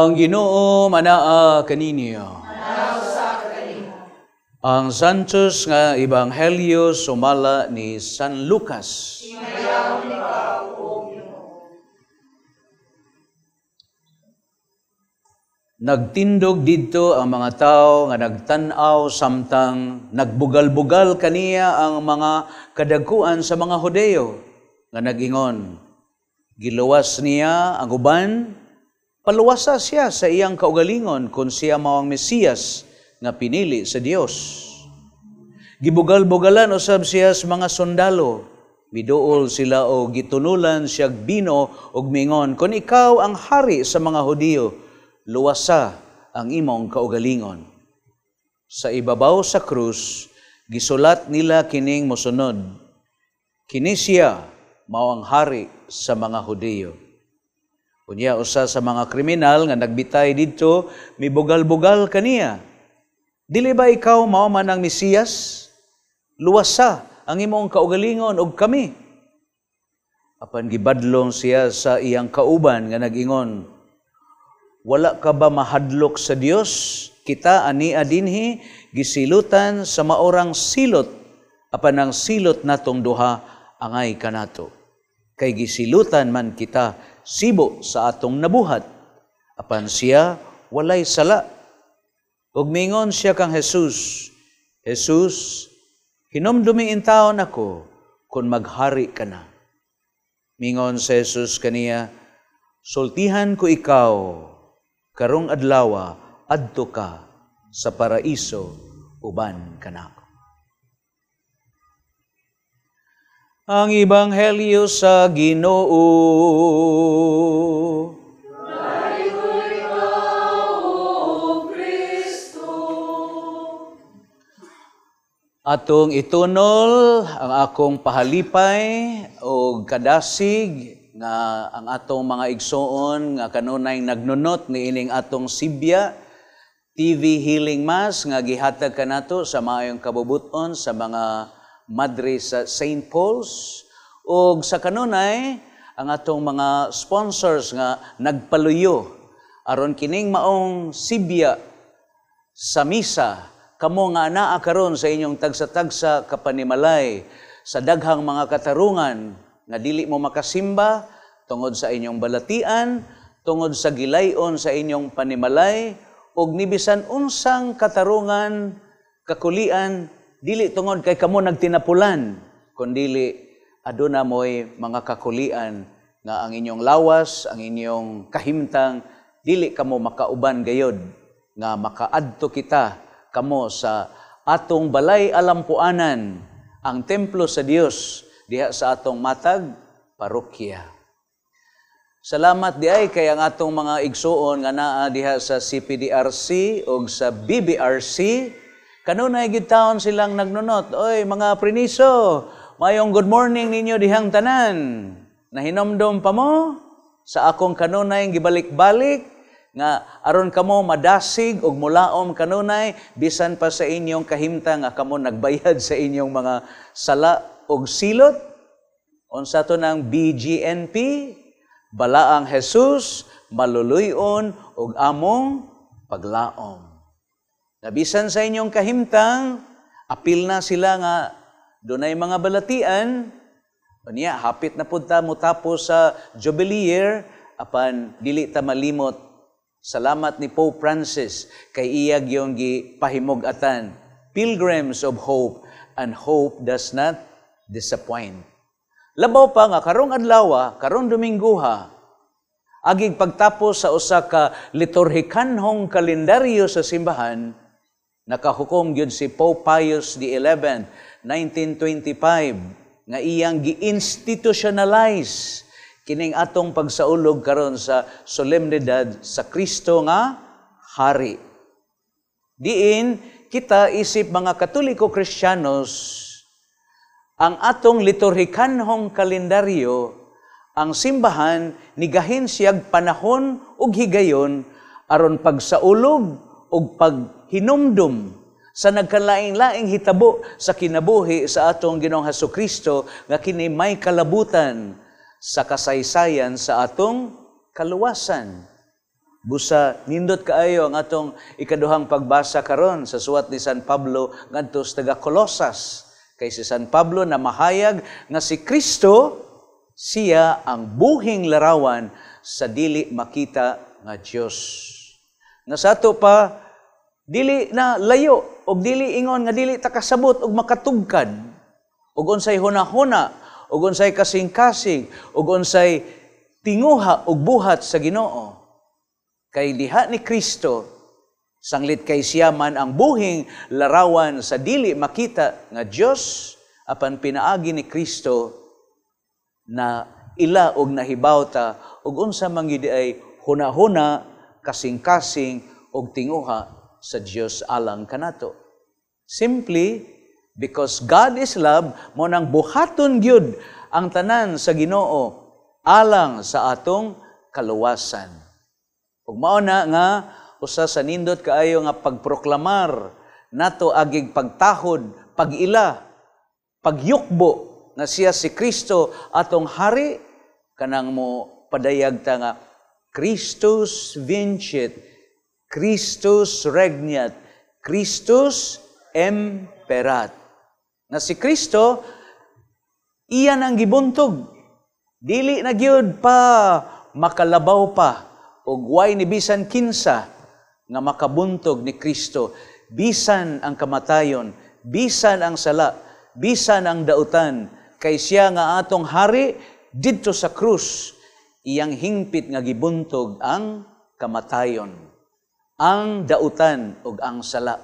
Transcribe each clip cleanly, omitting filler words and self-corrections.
Ang Ginoo manaa kaninyo. Ang Santos nga Ebanghelyo sumala ni San Lucas. Nagtindog didto ang mga tao nga nagtan-aw samtang nagbugal-bugal kaniya ang mga kadagkuan sa mga Hudeo nga nag-ingon, "Giluwas niya ang uban, paluwasa siya sa iyang kaugalingon kung siya mao ang Mesiyas nga pinili sa Dios." Gibugal-bugalan usab siya sa mga sundalo. Miduol sila o gitunulan siyag bino og mingon, "Kung ikaw ang hari sa mga Hudiyo, luwasa ang imong kaugalingon." Sa ibabaw sa krus, gisulat nila kining mosunod, "Kini siya mao ang hari sa mga Hudiyo." Unya usa sa mga kriminal nga nagbitay didto mibugal-bugal kaniya, "Dili ba ikaw mao man ang Mesiyas? Luwasa ang imong kaugalingon og kami." Apan gibadlong siya sa iyang kauban nga nag-ingon, "Wala ka ba mahadlok sa Dios? Kita ania dinhi gisilutan sa maorang silot, apan ang silot natong duha angay kanato. Kay gisilutan man kita sibo sa atong nabuhat, apan siya walay sala." Ug mingon siya kang Jesus, "Jesus, hinumdumi intawon ako kung maghari ka na." Mingon si Jesus kaniya, "Sultihan ko ikaw, karong adlawa adto ka sa paraiso uban kanako." Ang Ebanghelyo sa Ginoo. Dayuy ka, O Kristo. Atong itunol ang akong pahalipay o kadasig nga ang atong mga igsoon nga kanunay nagnunot niining atong Sibya TV Healing Mass nga gihatag kanato sa maayong kabubuton sa mga madre sa St. Paul's, ug sa kanunay ang atong mga sponsors nga nagpaluyo aron kining maong Sibya sa misa kamo nga anaa karon sa inyong tagsa-tagsa kapanimalay sa daghang mga katarungan nga dili mo makasimba tungod sa inyong balatian, tungod sa gilayon sa inyong panimalay, ug nibisan unsang katarungan, kakulian, dili tungod kay kamo nagtinapulan, kundili aduna mo'y mga kakulian nga ang inyong lawas, ang inyong kahimtang, dili kamo makauban gayod nga makaadto kita kamo sa atong balay alampuanan, ang templo sa Dios diha sa atong matag parokya. Salamat di ay kay ang atong mga igsuon nga naa diha sa CPDRC ug sa BBRC, kanunay gid taon silang nagnunot. Oy mga priniso, mayong good morning ninyo dihang tanan. Nahinomdom pa mo sa akong kanunay gibalik-balik nga aron kamo madasig ug mulaom kanunay bisan pa sa inyong kahimtang nga kamo nagbayad sa inyong mga sala og silot. Unsa to ng BGNP? Balaang Jesus, maluluyon ug among paglaom. Nabisan sa inyong kahimtang, apil na sila nga dunay mga balatian. Unya, hapit na pud ta motapos sa Jubilee year, apan dili ta malimot. Salamat ni Pope Francis kay iyag yung gipahimug-atan. Pilgrims of hope, and hope does not disappoint. Labaw pa nga karong adlaw, karong Domingguha, agig pagtapos sa usa ka liturhikanhong kalendaryo sa simbahan, nakahukom gyud si Pope Pius XI, 1925, nga iyang gi-institutionalize kining atong pagsaulog karon sa solemnidad sa Kristo nga Hari. Diin kita isip mga Katoliko Kristiyanos, ang atong liturhikanhong kalendaryo, ang simbahan nigahin siyag panahon ug higayon aron pagsaulog ug paghinumdum sa nagkalaing-laing hitabo sa kinabuhi sa atong Ginoong Hesukristo nga kini may kalabutan sa kasaysayan sa atong kaluwasan. Busa nindot kaayo ang atong ikaduhang pagbasa karon sa suwat ni San Pablo ngadto sa taga Colosas. Kay si San Pablo na mahayag nga si Kristo siya ang buhing larawan sa dili makita nga Dios. Nga sa ato pa dili na layo og dili ingon nga dili ta kasabot og makatugkad og unsay hunahuna og unsay kasing-kasing og unsay tinguha og buhat sa Ginoo. Kay diha ni Kristo, sanglit kay siya man ang buhing larawan sa dili makita nga Dios, apan pinaagi ni Kristo na ila og nahibaw ta og unsa man gyud ay hunahuna, kasing-kasing og tinguha sa Dios alang kanato. Simply because God is love, mao nang buhaton gyud ang tanan sa Ginoo alang sa atong kaluwasan. Ug mao na nga usa sa nindot kaayo nga pagproklamar nato agig pagtahod, pag-ila, pagyukbo nga siya si Kristo atong hari, kanang mo padayag ta nga Christus vincit, Christus regnat, Christus imperat. Nga si Kristo iyan ang gibuntog. Dili na gyud pa makalabaw pa og way ni bisan kinsa nga makabuntog ni Kristo, bisan ang kamatayon, bisan ang sala, bisan ang dautan, kay siya nga atong hari didto sa krus iyang hingpit nga gibuntog ang kamatayon, ang dautan ug ang sala.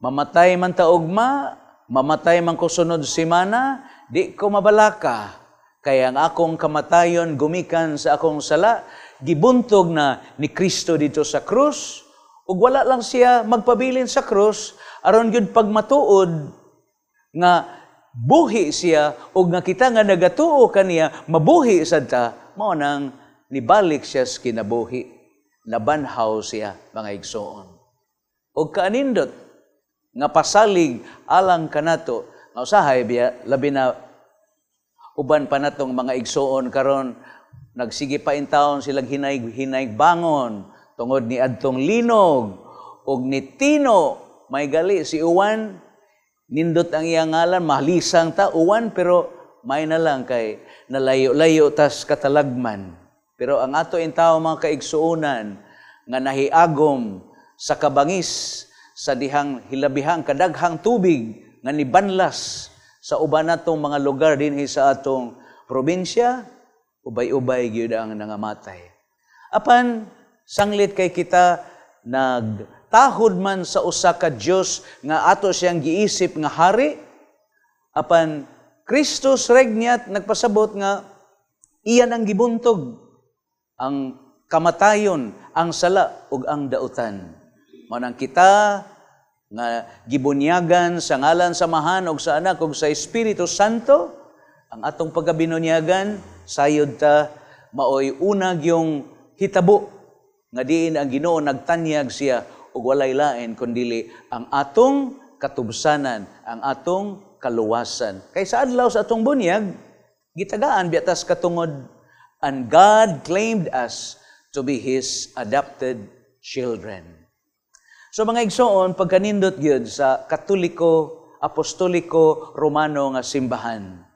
Mamatay man ta ugma, mamatay man ko sunod semana, di ko mabalaka. Kay ang akong kamatayon gumikan sa akong sala, gibuntog na ni Kristo dito sa krus, ug wala lang siya magpabilin sa krus, aron gyud pagmatuod nga buhi siya ug nga kita nga nagatuo kaniya mabuhi sad ta, mao nang nibalik siya sa kinabuhi. Nabanhaw siya, mga igsoon. Ug kaanindot nga pasalig alang kanato, nga usahay biya labi na uban pa natong mga igsoon karon, nagsige pa in taon silang hinay-hinay bangon tungod ni adtong linog ug ni Tino. May gali si Uwan, nindot ang iyang ngalan, mahalisang ta Uwan, pero may na lang kay nalayo-layo tas katalagman. Pero ang ato in tao mga kaigsuonan nga nahiagom sa kabangis sa dihang hilabihang kadaghang tubig nga nibanlas sa uban natong mga lugar dinhi sa atong probinsya, ubay-ubay gyud ang nangamatay. Apan sanglit kay kita nagtahod man sa usa ka Dios nga ato siyang giisip nga hari, apan Christus regnat nagpasabot nga iyan ang gibuntog ang kamatayon, ang sala ug ang dautan. Mao nang kita nga gibunyagan sa ngalan sa Amahan ug sa Anak ug sa Espiritu Santo, ang atong pagkabinunyagan sayod ta maoy unag yung hitabo nga diin ang Ginoo nagtanyag siya ug walay lain kundili ang atong katubsanan, ang atong kaluwasan. Kay sa adlaw sa atong bunyag, gitagaan biya tas katungod, and God claimed us to be His adopted children. So mga igsoon, pagkanindot gyud sa Katoliko, Apostoliko, Romano nga simbahan.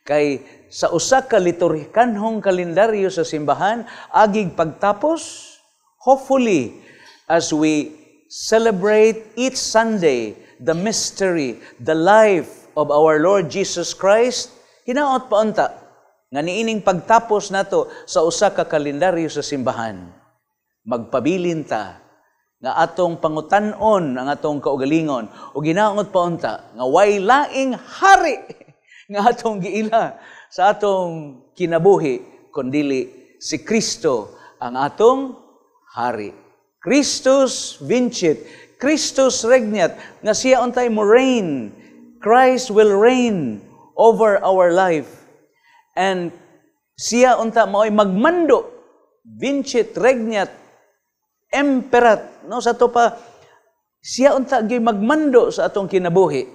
Kay sa usa ka liturhikanhong kalendaryo sa simbahan, agig pagtapos, hopefully, as we celebrate each Sunday the mystery, the life of our Lord Jesus Christ, hinaot pa unta nga niining pagtapos nato sa usa ka kalendaryo sa simbahan, magpabilin ta nga atong pangutan-on ang atong kaugalingon ug ginaot pa unta nga way laing hari nga atong giila sa atong kinabuhi kundili si Kristo ang atong hari. Christus vincit, Christus regnat, nga siya untay mo reign. Christ will reign over our life. And siya unta mao'y magmando, vincit, regnat, imperat, no, sa to pa siya unta gyud magmando sa atong kinabuhi.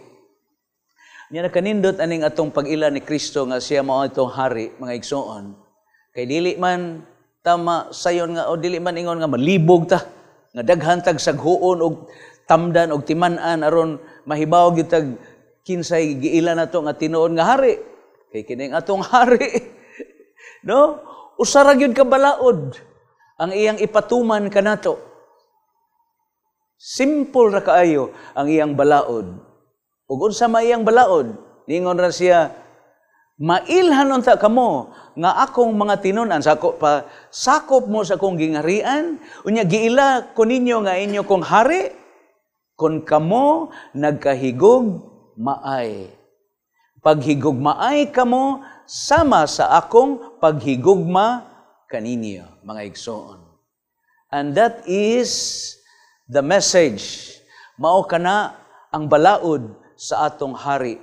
Nya nakanindot aning atong pag-ila ni Kristo nga siya mao itong hari, mga igsoon. Kay dili man Tama sayon nga o dili man ingon nga malibog ta nga daghan tag saghuon og tamdan og timan-an aron mahibaw gyud tag kinsay giila nato nga tinuod nga hari. Kay kining atong hari, no? Usa ra gyud ka balaod ang iyang ipatuman kanato. Simple ra kaayo ang iyang balaod. Ug unsa may iyang balaod? Ningon ra siya, "Mailhan unta kamo nga akong mga tinun-an, sakop pa sakop mo sa akong gingarian, unya giila ko ninyo nga inyo kong hari kon kamo nagkahigog maay. Paghigugmaay kamo sama sa akong paghigugma kaninyo," mga igsoon. And that is the message. Mao kana ang balaod sa atong hari.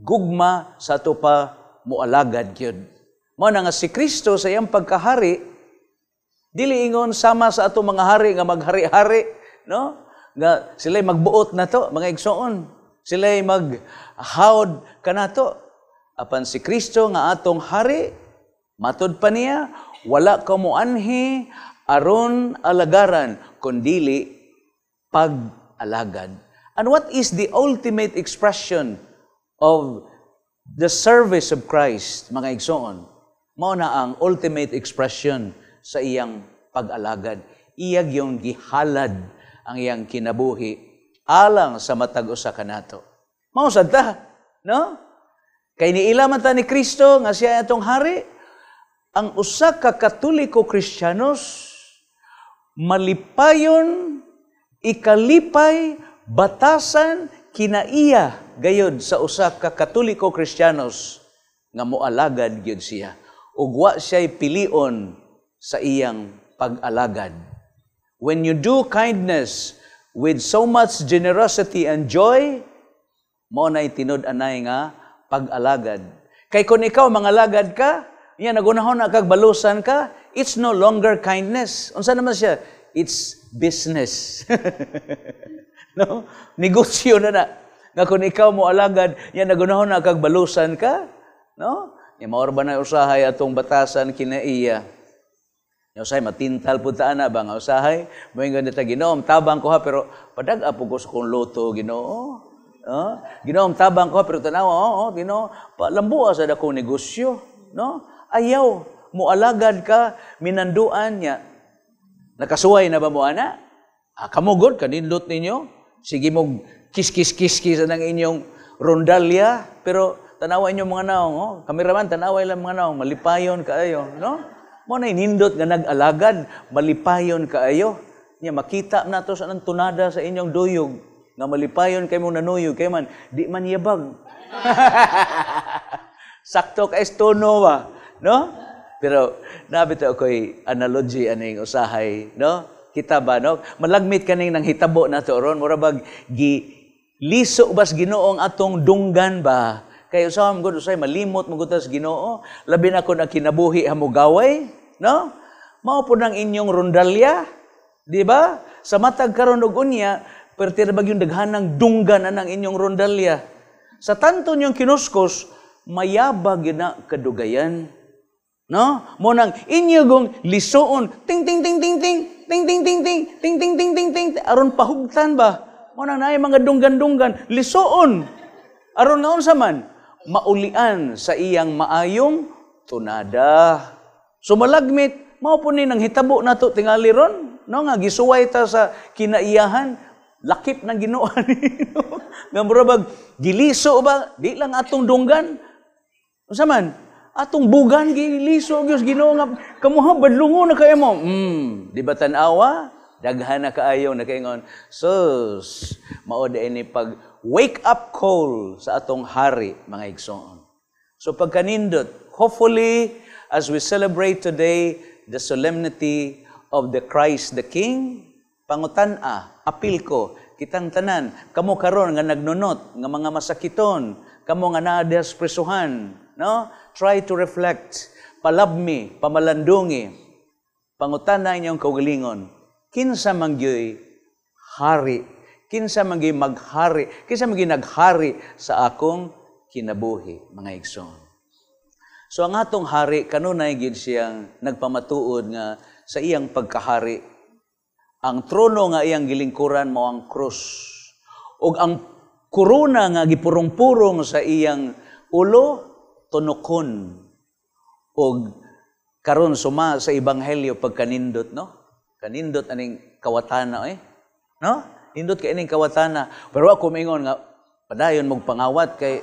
Gugma sa ato pa mualagad gyud. Mao na nga si Kristo sa iyang pagkahari, dili ingon sama sa atong mga hari nga maghari-hari, no? Nga sila'y magbuot na to, mga igsoon. Sila'y maghawd kanato. Apan si Kristo nga atong hari, matud pa niya, "Wala ka moanhi aron alagaran, kundili pag-alagad." And what is the ultimate expression of the service of Christ, mga igsoon? Mao na ang ultimate expression sa iyang pag-alagad. Iya gyung gihalad ang iyang kinabuhi alang sa matag usa kanato. Mao sad ta, no? Kay niila man ta ni Kristo nga siya atong hari, ang usa ka Katoliko Kristiyanos malipayon, ikalipay, batasan, kinaiya gayod sa usa ka Katoliko Kristiyanos nga moalagad gyud siya ug wa siya'y pilion sa iyang pag-alagad. When you do kindness with so much generosity and joy, mao na'y tinud-anay nga pag-alagad. Kay kung ikaw mangalagad ka, yan, nagunahon na kag balusan ka, it's no longer kindness. Unsa naman siya? It's business. No? Negosyo na na. Nga kung ikaw mo alagad, yan, nagunahon na kag balusan ka, no? Ya mao ba na usahay atong batasan kinaiya. Ya usahay matintal pud ta ana ba nga usahay, moingon ta, "Ginoo, tabang ko ha, pero padag-a ko sa kong lotto, Ginoo. No? Ginoo, tabang ko ha, pero tanawa, oo, Ginoo, palambua sa akong negosyo," no? Ayaw, mualagad ka, minanduan niya. Nakasuway na ba mo ana? Ah, kamugod, kanindot ninyo. Sige mo, kiss-kiss-kiss-kiss ng inyong rondalya, pero tanawa inyong mga naong, oh. Kameraman, tanaway lang mga naong, malipayon kaayo, no? Mao na nindot nga nag-alagad, malipayon kaayo. Nya makita na to sa nang tunada sa inyong duyog, nga malipayon kay mo nanuyog, kay man, di man yabag. Sakto kay tono ba, no? Pero nabito ako'y analogy aning usahay, no? Kita ba, no? Malagmit kaning nang hitabo na to ron, mura bag gi liso bas Ginoo ang atong dunggan ba? Kay usahay man gud, usahay malimot man gud tas Ginoo, labi na kon ang kinabuhi hamugaway, no? Mao po nang inyong rondalya, di ba? Sa matag karon og unya, perti ra yung daghanang dunggan anang inyong rondalya. Sa tanto niyong kinuskos, mayabag yun na kadugayan. No? Mao nang inyo gong lisuon, ting ting ting ting ting, ting ting ting ting, ting ting ting ting ting, aron pahugtan ba? Mao nang naay mga dunggan-dunggan, lisuon. Aron nga unsa man, maulian sa iyang maayong tunada. So malagmit, mao po ni nang hitabo nato tingali ron, no, nga gisuway ta sa kinaiyahan, lakip ng Ginoo no? Nga mura bag giliso ba, di lang atong dunggan. Unsa man? Atong bugan giliso gyud Ginoo nga kamuha badlungo na kaayo mo. Di ba tan-awa? Daghan na kaayo nakaingon. Sus, mao ni pag wake up call sa atong hari, mga igsoon. So pagkanindot, hopefully as we celebrate today the solemnity of the Christ the King, pangutan-a, apil ko, kitang tanan, kamo karon nga nagnunot, nga mga masakiton, kamo nga naa sa presuhan, no? Try to reflect, palabmi, pamalandungi, pangutana inyong kaugalingon, kinsa man gyuy hari, kinsa man gyuy maghari, kinsa man gyuy naghari sa akong kinabuhi, mga igsoon. So ang atong hari kanunay gid siyang nagpamatuod nga sa iyang pagkahari, ang trono nga iyang gilingkuran mao ang krus. Ug ang korona nga gipurong-purong sa iyang ulo, tunokon. Ug karon, suma sa ebanghelyo, pagkanindot, no? Kanindot aning kawatana eh. No? Nindot kay ining kawatana. Pero ako mingon nga padayon mog pangawat kay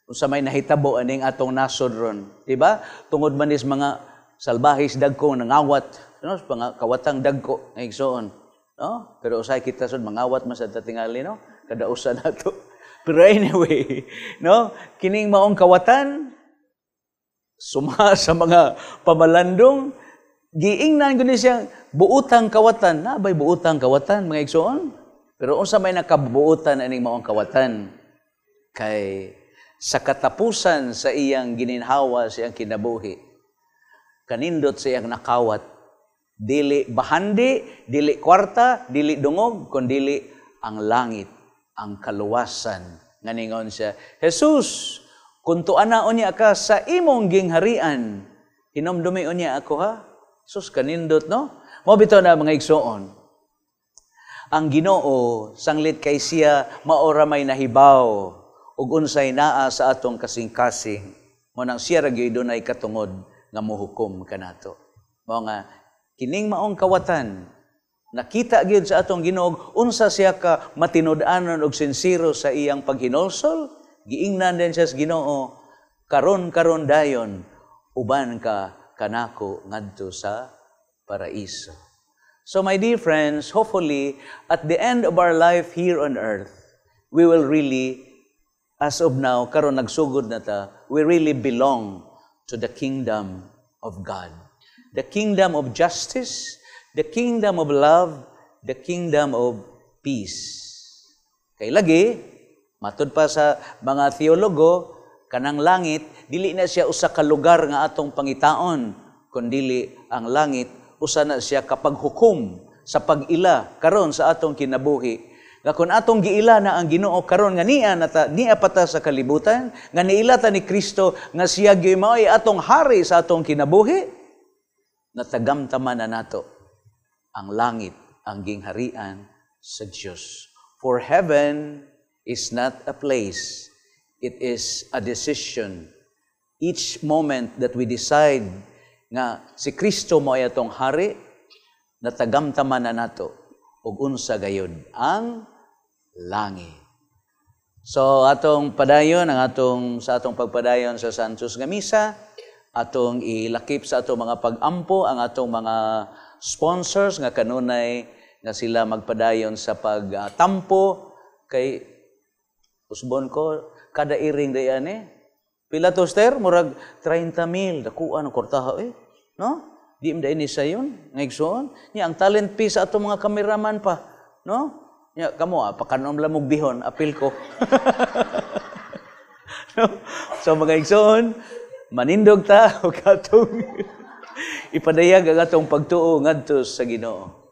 unsa may nahitabo aning atong nasod ron, di ba? Tungod man is mga salbahis dagko nangawat, no? Mga kawatang dagko nga igsoon, no? Pero usay kita sud mangawat man sa tatingali, no? Kada usa nato. Pero anyway, no? Kining maong kawatan suma sa mga pamalandong, giingnan gud ni siyang buutang kawatan. Na bay buutang kawatan, mga igsoon? Pero unsa may nakabuutan aning maong kawatan? Kay sa katapusan sa iyang gininhawa sa iyang kinabuhi, kanindot sa iyang nakawat, dili bahandi, dili kwarta, dili dungog, kundili ang langit, ang kaluwasan. Nga ningon siya, "Jesus, kung tuana unya ka sa imong gingharian, hinomdumi unya ako ha." Sus, kanindot, no? Mao bitaw na, mga igsoon, ang Ginoo sanglit kay siya maora may nahibaw ug unsay naa sa atong kasing-kasing. Mao nang siya ra gyud dunay katungod nga mohukom kanato. Mao nga kining maong kawatan, nakita gyud sa atong Ginoo unsa siya ka matinud-anon og sinsero sa iyang paghinulsol. Giingnan din siya sa Ginoo, "Karon karon dayon uban ka kanako ngadto sa paraiso." So my dear friends, hopefully at the end of our life here on earth, we will really, as of now, karon nagsugod na ta, we really belong to the kingdom of God. The kingdom of justice, the kingdom of love, the kingdom of peace. Kay lagi, matud pa sa mga teologo, kanang langit, dili na siya usa ka lugar nga atong pangitaon, kundili ang langit, usa na siya kapag hukom sa pag-ila karon sa atong kinabuhi. Nga kung atong giila na ang Ginoo karon nga niya nata, niya pata sa kalibutan, nga niila ta ni Kristo nga siya gyud mao'y atong hari sa atong kinabuhi, natagamtaman na nato ang langit, ang gingharian sa Dios. For heaven is not a place, it is a decision. Each moment that we decide nga si Kristo mo ay atong hari, natagamtaman na nato ug unsa gayud ang langit. So atong padayon ang atong sa atong pagpadayon sa Santos nga misa, atong ilakip sa atong mga pag-ampo ang atong mga sponsors nga kanunay nga sila magpadayon sa pagtampo kay usbon ko kada iring dayan eh. Pila to, Ster? Murag 30 mil. Dakuan ang kwartaha eh. No? Di mo ni sayon. Nga igsoon. Nya, ang talent fee sa atong mga kameraman pa. No? Nya, kamo, pakanom lang mong bihon. Apil ko. No? So mga igsoon, manindog ta o katong ipadayag ang atong pagtuo ngadto sa Ginoo.